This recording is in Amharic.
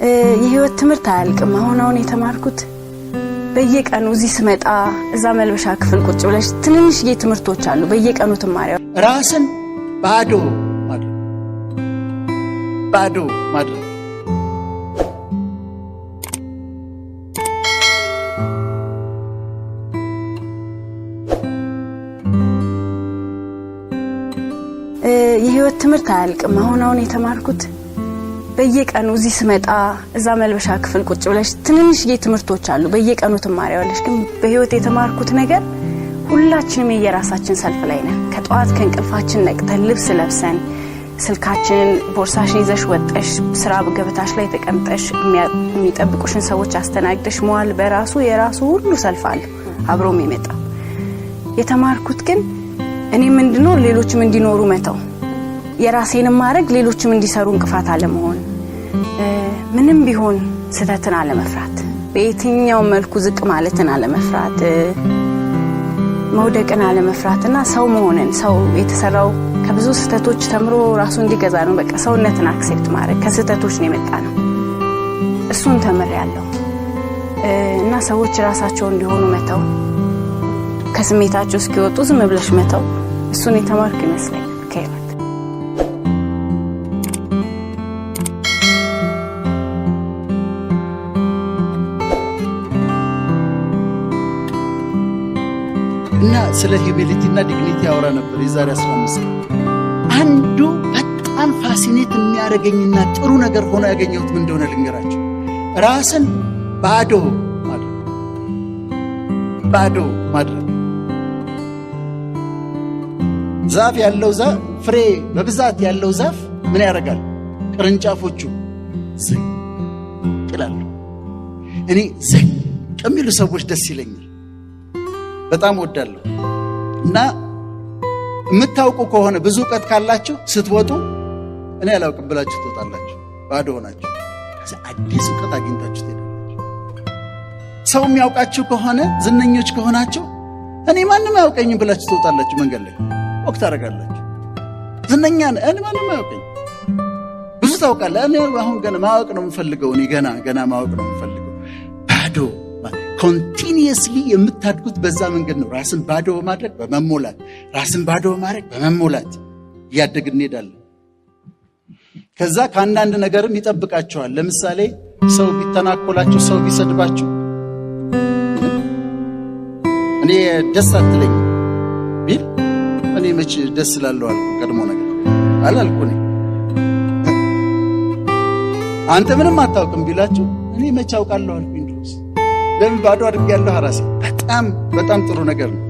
የህይወት ትምህርት አያልቅም። አሁን አሁን የተማርኩት በየቀኑ እዚህ ስመጣ እዛ መልበሻ ክፍል ቁጭ ብለሽ ትንንሽዬ ትምህርቶች አሉ፣ በየቀኑ ትማሪያ። ራስን ባዶ ማድረግ፣ ባዶ ማድረግ። የህይወት ትምህርት አያልቅም። አሁን አሁን የተማርኩት በየቀኑ እዚህ ስመጣ እዛ መልበሻ ክፍል ቁጭ ብለሽ ትንንሽዬ ትምህርቶች አሉ፣ በየቀኑ ትማሪያለሽ። ግን በህይወት የተማርኩት ነገር ሁላችንም የየራሳችን ሰልፍ ላይ ነን። ከጠዋት ከእንቅልፋችን ነቅተን፣ ልብስ ለብሰን፣ ስልካችንን ቦርሳሽን ይዘሽ ወጠሽ፣ ስራ ገበታሽ ላይ ተቀምጠሽ፣ የሚጠብቁሽን ሰዎች አስተናግደሽ መዋል በራሱ የራሱ ሁሉ ሰልፍ አለው አብሮ የሚመጣ። የተማርኩት ግን እኔም እንድኖር ሌሎችም እንዲኖሩ መተው፣ የራሴንም ማድረግ ሌሎችም እንዲሰሩ እንቅፋት አለመሆን፣ ምንም ቢሆን ስህተትን አለመፍራት፣ በየትኛው መልኩ ዝቅ ማለትን አለመፍራት፣ መውደቅን አለመፍራት እና ሰው መሆንን። ሰው የተሰራው ከብዙ ስህተቶች ተምሮ ራሱ እንዲገዛ ነው። በቃ ሰውነትን accept ማድረግ፣ ከስህተቶች ነው የመጣ ነው። እሱን ተምሬያለሁ እና ሰዎች ራሳቸው እንዲሆኑ መተው፣ ከስሜታቸው እስኪወጡ ዝም ብለሽ መተው፣ እሱን የተማርኩ ይመስለኛል ከህይወት። እና ስለ humility እና dignity ያወራ ነበር የዛሬ 15 ቀን። አንዱ በጣም fascinate የሚያደርገኝና ጥሩ ነገር ሆኖ ያገኘሁት ምን እንደሆነ ልንገራችሁ። ራስን ባዶ ማድረግ፣ ባዶ ማድረግ። ዛፍ ያለው ዛፍ፣ ፍሬ በብዛት ያለው ዛፍ ምን ያደርጋል? ቅርንጫፎቹ ዝቅ ይላሉ። እኔ ዝቅ የሚሉ ሰዎች ደስ ይለኛል። በጣም ወዳለሁ። እና የምታውቁ ከሆነ፣ ብዙ እውቀት ካላችሁ ስትወጡ እኔ አላውቅም ብላችሁ ትወጣላችሁ። ባዶ ሆናችሁ ከዚያ አዲስ እውቀት አግኝታችሁ ትሄዳላችሁ። ሰው የሚያውቃችሁ ከሆነ፣ ዝነኞች ከሆናችሁ እኔ ማንም አያውቀኝም ብላችሁ ትወጣላችሁ። መንገድ ላይ walk ታደርጋላችሁ። ዝነኛ ነህ፣ እኔ ማንም አያውቀኝ። ብዙ ታውቃለህ። እኔ አሁን ገና ማወቅ ነው የምፈልገው። እኔ ገና ገና ማወቅ ነው የምፈልገው። ባዶ continuously የምታድጉት በዛ መንገድ ነው። ራስን ባዶ በማድረግ በመሞላት፣ ራስን ባዶ በማድረግ በመሞላት እያደግን እንሄዳለን። ከዛ ከአንዳንድ ነገርም ይጠብቃችኋል። ለምሳሌ ሰው ቢተናኮላችሁ፣ ሰው ቢሰድባችሁ እኔ ደስ አትለኝም ቢል እኔ መች ደስ እላለሁ አልኩ። ቀድሞ ነገር አላልኩ እኔ። አንተ ምንም አታውቅም ቢላችሁ እኔ መች አውቃለሁ አልኩኝ። ድሮስ ለምን ባዶ አድርጌያለሁ ራሴ። በጣም በጣም ጥሩ ነገር ነው።